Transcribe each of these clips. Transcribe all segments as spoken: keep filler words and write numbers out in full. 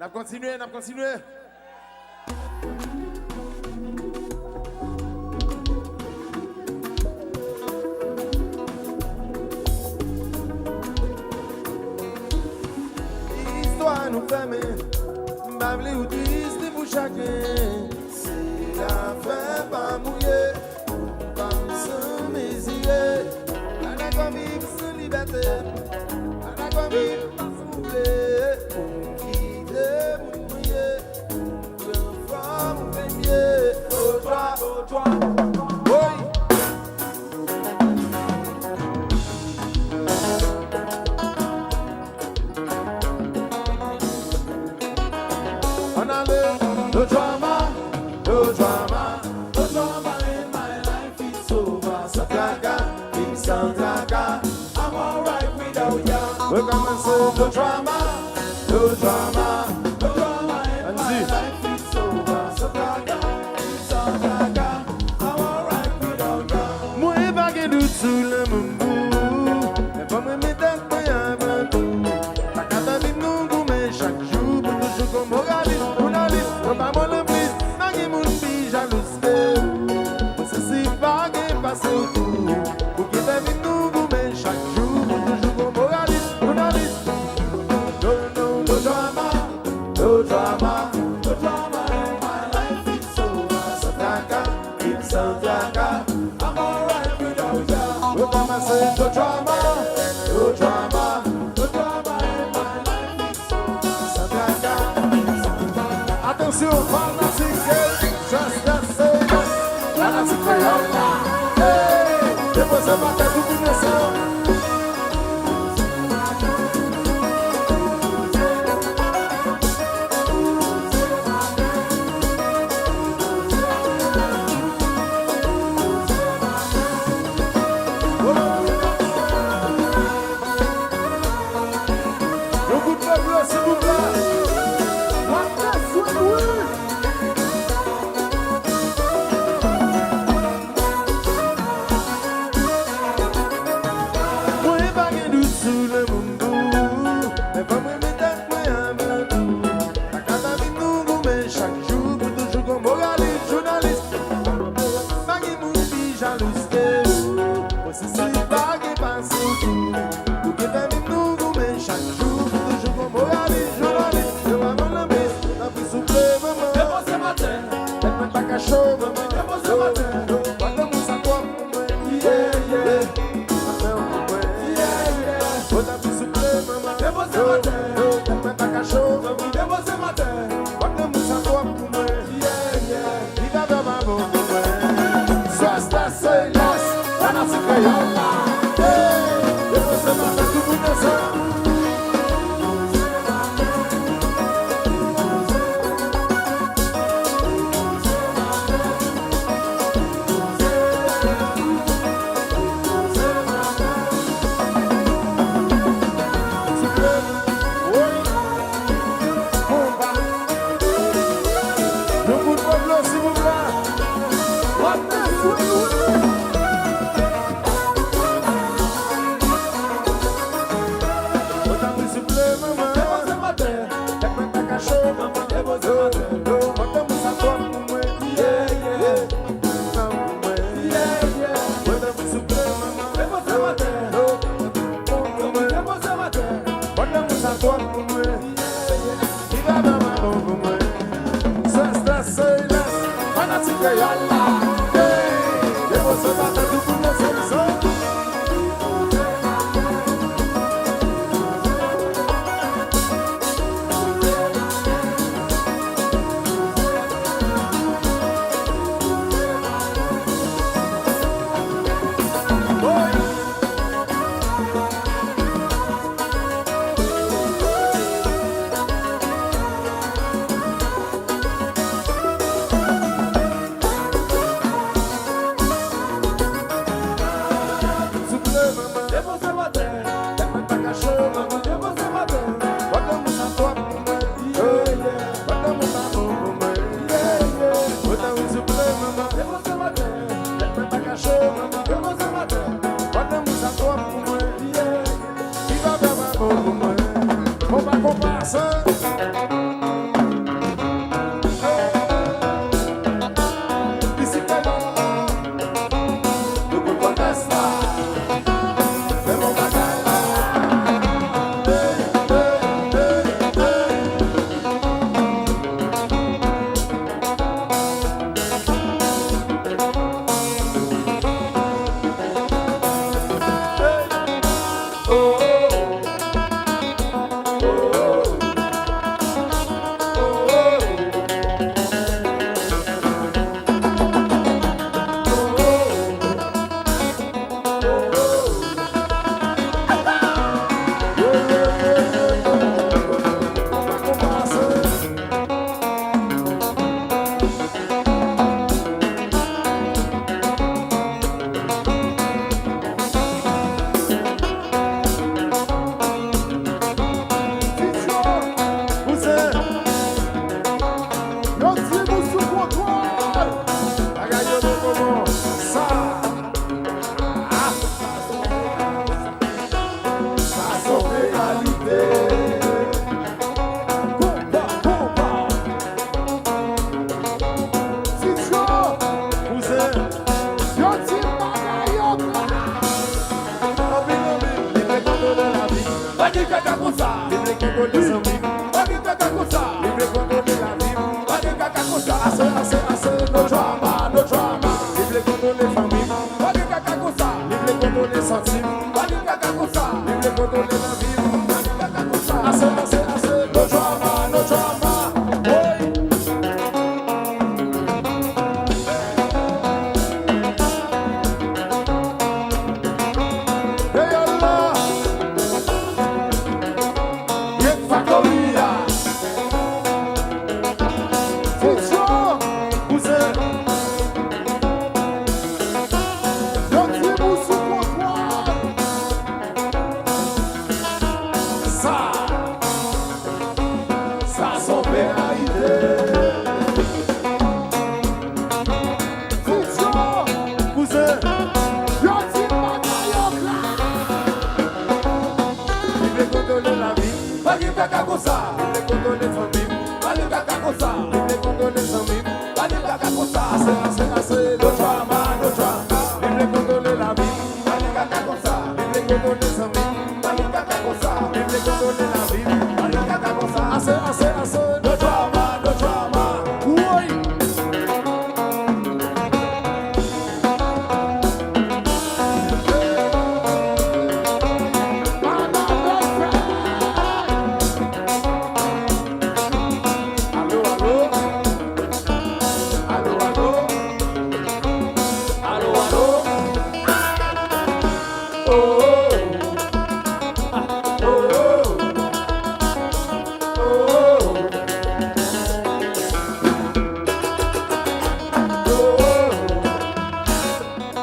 N ap kontinye, n ap kontinye. Istwa nou fèmen, m pa vle ou tris ni pou chaken. Se afè pa mouye, pa m san mezire. Pa dakò viv san libète, pa dakò viv san vle. Pou m kite moun mwen ye, pou m pran fòm ou premye. Otwa, otwa, woy. Ann ale, no drama, no drama, no drama in my life, it's over. San traka, viv san traka, I'm alright without ya. Rekòmanse, no drama, no drama, no drama in my life, it's over. San traka, viv san traka, I'm alright without ya. Mwen pa gen dout sou lanmou m pou ou. Men fò mwen mete mwen avan tou. Pa ka tann nou goumen chak jou pou toujou gon moralis, jounalis, konpa mwen lanplis. Pa gen moun pi jalous ke ou. Mwen santi pa gen pase w tou. Ou ki fè vin nou goumen chak jou pou toujou gon moralis, jounalis. No, no, no drama, no drama, no drama in my life, it's over. San traka, viv san traka, I'm alright without ya. Rekòmanse, no drama, no drama, no drama in my life, it's over. San traka, san traka. Atansyon, fanatik, just the same. Fanatik kreyòl la. Hey, depoze maten pou moun yo. Yon kout men ble, silvouplè. Mwen bezwen wi. Mwen pa gen dout sou lanmou m pou ou. Men fò mwen mete mwen avan tou. Pa ka tann nou goumen chak jou pou toujou gon moralis, jounalis. Pa gen moun pi jalous ke ou. Mwen santi pa gen pase w tou. Ou ki fè vin nou goumen chak jou pou toujou gon moralis, jounalis. Yo pa ban lanplis, tanpri souple manman. Depoze maten. Tèt mwen pa ka cho manman. Depoze maten. Yo, yo, yo. Wap lanmou sa twòp pou mwen. Yeah, yeah. Wap lanmou sa twòp pou mwen. Yeah, yeah. Yo, tanpri souple manman. Depoze maten. Yo, yo, tèt mwen pa ka cho manman. Depoze maten. Wap lanmou sa twòp pou mwen. Yeah, yeah. Li pa dòm avè w pou mwen. Sòs la se lòs, fanatik kreyòl la. Hey! Depoze maten. Li fè kaka konsa. Li vle kontwole zanmi m. Pa gen kaka konsa. Li vle kontwole lavi m. Pa gen kaka konsa. Ase, ase, ase, no drama, no drama. Li vle kontwole fanmi m. Pa gen kaka konsa. Li vle kontwole santi m. Pa gen kaka konsa. Li vle kontwole lavi m. Pa gen kaka konsa. Ase, ase, ase, no drama, no drama. Woy! Deyò la, gen faktori a. Fizyon, kouzen. Yo di nou sou kontwòl. Sa. Sa se yon penalite. Fizyon, kouzen, yo di bagay yo klè. Li vle kontwole lavi m. Pa gen kaka konsa. Li vle kontwole fanmi m. Pa gen kaka konsa. Li vle kontwole zanmi m. Pa gen kaka konsa. Ase, ase, ase, no drama, no drama. Li vle kontwole lavi m. Pa gen kaka konsa. Li vle kontwole zanmi m. Pa gen kaka konsa. Li vle kontwole lavi m. Pa gen kaka konsa. Ase, ase, ase, no drama, no drama. Woy! Alo, alo. Alo, alo. Alo, alo. Oh, oh. Ah, oh, oh. Oh, oh.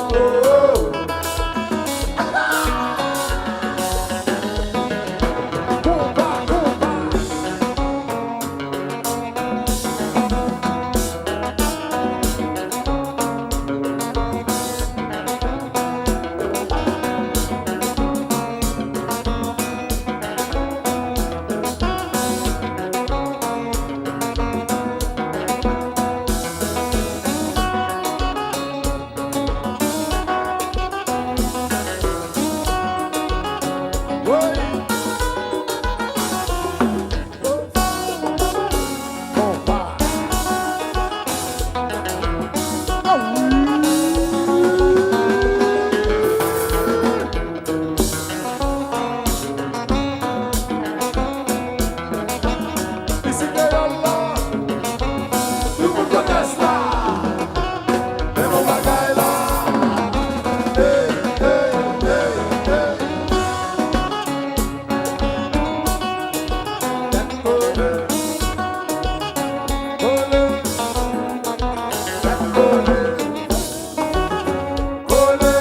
Oh, oh. Isit deyò la, tout moun konn dès la. Men bon bagay la. Hey, hey, hey, hey. Tèt kole. Kole. Tèt kole. Kole,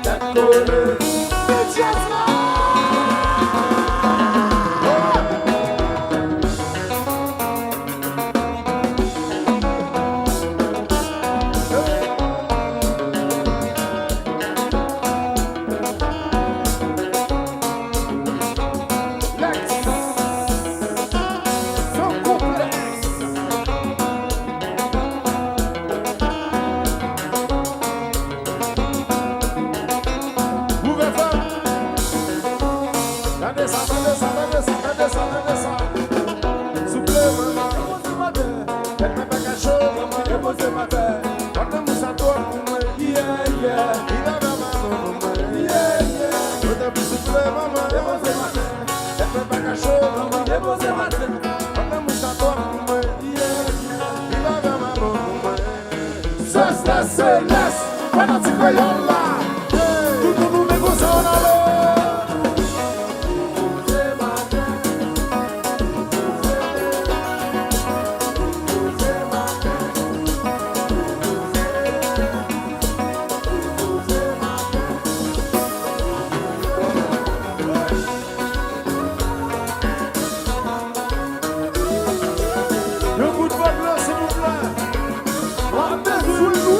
tèt kole. Jazz la! Lex, san konplèks. Ouvè fè. Tande sa, tande sa, tande sa, tande sa, tande sa. Souple manman, repoze m atè. Tèt mwen pa ka cho, manman, repoze m atè. Pandan mouch la twòp pou mwen, yeah, yeah. Li lave manman pou mwen, yeah, yeah. Otan pli souple manman, repoze m atè. Tèt mwen pa ka cho, manman, repoze m atè. Pandan mouch la twòp pou mwen, yeah, yeah. Li lave manman pou mwen. Sèstè Selès, fanatik kreyòl la. Tout moun nou men konsa ann ale. Yon kout vòt la, silvouplè. Mwen bezwen wi.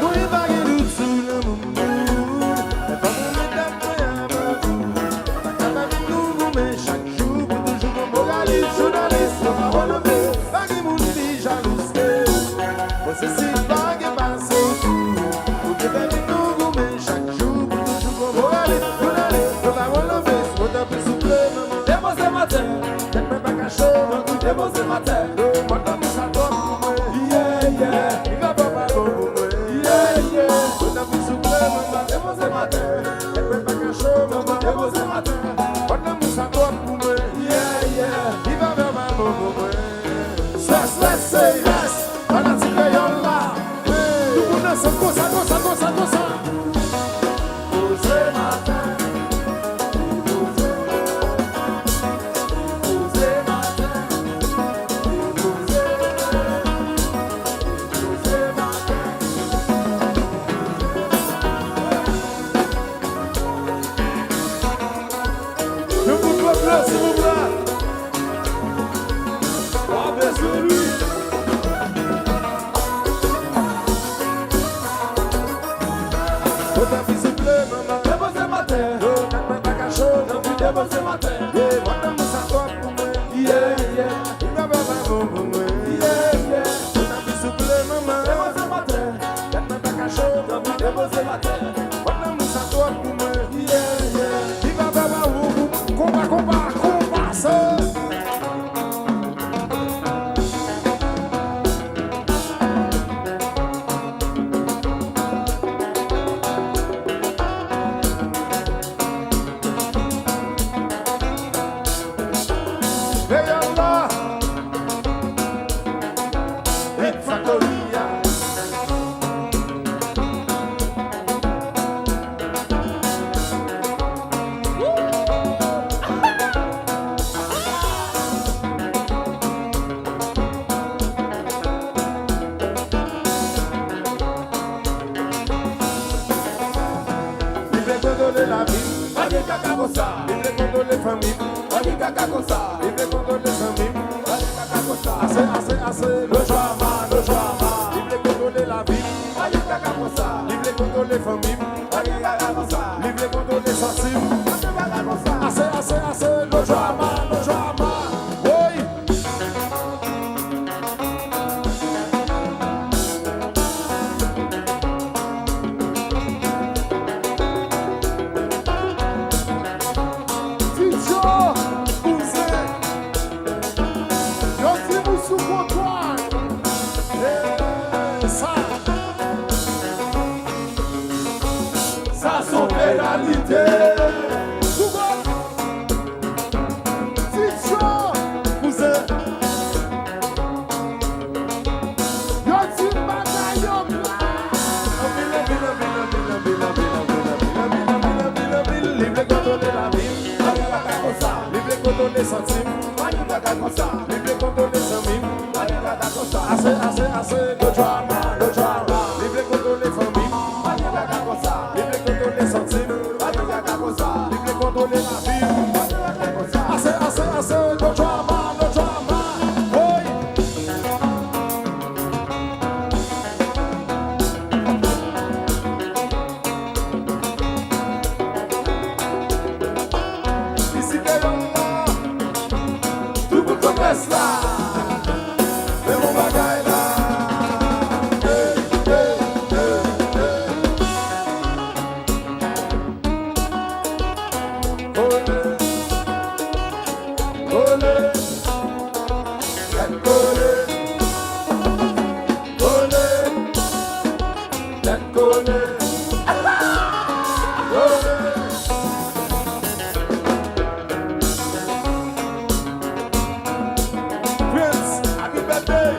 Mwen pa gen dout sou lanmou m pou ou. Lè pa mwen mèt ap mwen avan tou. Pa ka pa vin nou goumen chak jou pou toujou gon moralis, jounalis, yon pawòl anpil. Pa gen moun pi jalou ke ou. Posesif, pa gen pase w tou. Mwen tankou sa twòp pou mwen. Yeah, yeah. Li fè bò pa bon pou mwen. Yeah, yeah. Mwen tankou souple, manman, depoze m atè. Èk mwen pa ka cho, manman, depoze m atè. Mwen tankou sa twòp pou mwen. Yeah, yeah. Li fè bò pa bon pou mwen. Sè, sè, sè, yes. Fanatik kreyòl la. Tout moun ansanm konsa, konsa, konsa, konsa. Poze maten. Yon kout pèp la, silvouplè. Wa bezwen li. Poze m atè. Yo, tèt mwen pa ka cho, non, pi depoze m atè. Yeah, mwen tankou sa twòp pou mwen. Yeah, yeah. Li pa bon pou mwen. Yeah, yeah. Mwen tankou souple, manman. Depoze m atè. Tèt mwen pa ka cho, non, pi depoze m atè. Mwen tankou sa twòp pou mwen. Yeah, yeah. Li pa bon pou mwen. Konpa, konpa, konpa, sa. Kreyòl la. Hit Factory a. Li vle kontwole lavi m, pa gen kaka konsa. Li vle kontwole fanmi m, pa gen kaka konsa. Li vle kontwole zanmi m, pa gen kaka konsa. Ase, ase, ase, no drama, no drama. Li vle kontwole lavi m, pa gen kaka konsa. Li vle kontwole fanmi m, pa gen kaka konsa. Li vle kontwole santi m, pa gen kaka konsa. Ase, ase, ase, no drama, no drama. Woy! Ti Djo, kouzen, yon ti bout sou kontwòl. Hey, sa. Sa se yon penalite. Sou gòl. Ti Djo, kouzen. Yo di bagay yo plat. Anpil, anpil, anpil. Li vle kontwole lavi m. Pa gen kaka konsa. Li vle kontwole santi m. Pa gen kaka konsa. Li vle kontwole zanmi m. Pa gen kaka konsa. Ase, ase, ase. No drama, no drama. Li vle kontwole fanmi m. Pa gen kaka konsa. Li vle kontwole santi m. Pa gen kaka konsa. Li vle kontwole lavi m. Pa gen kaka konsa. Ase, ase, ase. No drama, no drama. Woy! Isi te yon mò. Tout moun konn rès la. Men bon bagay la. Hey, hey, hey, hey. Kole. Kole. Tèt kole. Kole. Tèt kole. Kole. Prince, happy birthday.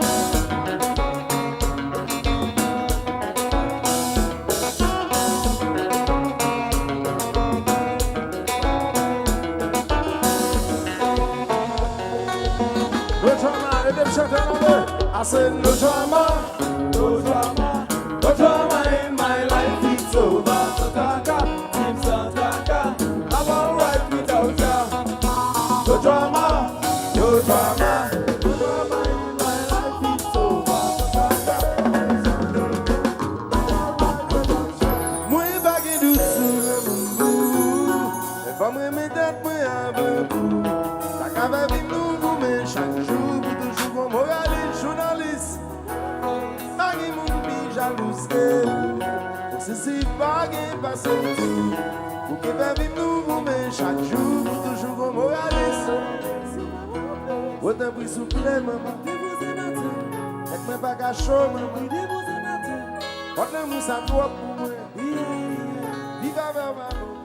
No drama, ede m chante, tande. I say no drama, no drama, no drama in my life, it's over. San traka, team san traka, I'm alright without ya. No drama, no drama, no drama in my life, it's over. San traka, team san traka. Mwen pa gen dout sou lanmou m pou ou. Men fò m renmen tèt mwen avan tou. Sa ka fè vi m nou goumen chak jou pou toujou gon moralis, jounalis. Pa gen moun ki pi jalouz ke ou. Bon, si, si pa gen pase m tou. Ou ki fè vi m nou goumen chak jou pou toujou gon moralis. Ou Tanpri souple manman. Depoze nan tè. Tèt mwen pa ka cho manman. Depoze nan tè. Pòt lanmou sa twòp pou mwen. Viv avè w manman.